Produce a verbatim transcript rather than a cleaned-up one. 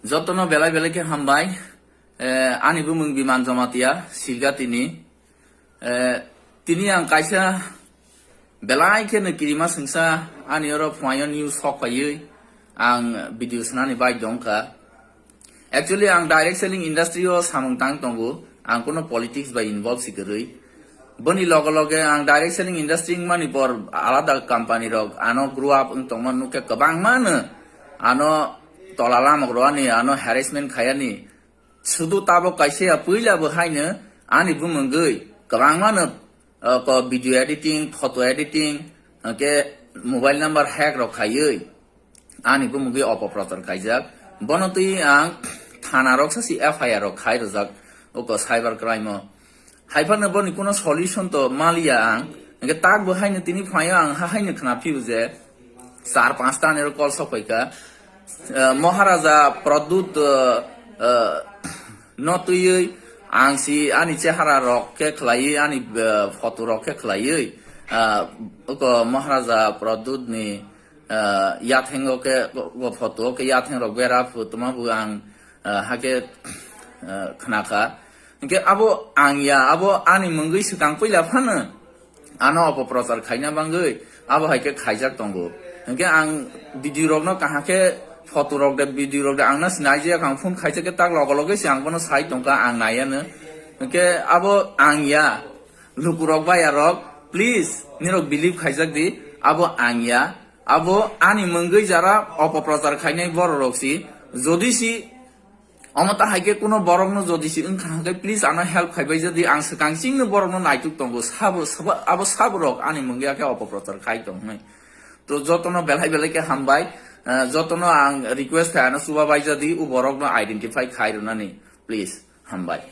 Jotono belai belai khe hambai. Eh, ani bumung Biman Jamatia, Silga tini. Eh, tini ang kaisa belai khe no kirima sengsa ani oro phuaio news sok paiwi ang video sanani bai dongkha. Actually, ang direct selling industry o samung tang tongo, ang kono politics bai involve si kwrwi. Boni loge loge ang direct selling industry wngmani por alada company rok ano grow up wng tongma nukhe kwbangma no ano tola lamok rwani, ano harassment khayani. Sudu tabok kaisa ya puila bo haino ani bumungwi kwbangma no, uh, ko video editing, photo editing, hwnkhe mobile number hack rok khaiwi ani bumungwi opoprochar khaijak. Bono twi ang thana rok sasi F I R rok khai rwjak, oko cyber crime o. Haiphano boni kuno solution to maliya ang. Hwnkhe tak bo haino tini phaio ang ha haino khna phio je char panch ta nero call sok phaikha. Eh, Maharaja Pradyut, eh, eh, no twiwi ang si ani chehara rok khe khlaiwi, ani, eh, photo rok khe khlaiwi, eh, oko Maharaja Pradyut ni, eh, yathengo khe, o photo o khe yatheng rok bera phu tuma bu ang, eh, hake, eh, khnakha. Hwnkhe abo ang ya, abo ani mungwi swkang puila phano ano opoprochar khaina bangwi abo hai khe khaijak tongo. Hwnkhe ang video rokno kaham khe photo rok de, video rok de ang na sinai je ang phone khaijak khe tak logo logo se ang bono sai tongkha, ang naiya no. Hwnkhe abo ang ya, lukurok baya rok, please nirok believe khaijak di, abo ang ya, abo ani mungwi jara opoprochar khainai borok rok si, jodi si Omo ta hai khe kuno borokno jodi si wngkha hwnkhe, please ano help khaibai jadi, ang swkang chingno borokno naituk tongo, sabo, sabo, abo saborok ani mungya khe opoprochar khai tong hwnwi. To jotono belai belai khe hambai, eh, jotono ang request khai ano chuba bai jadi, u borokno identify khai rwnani, please, hambai.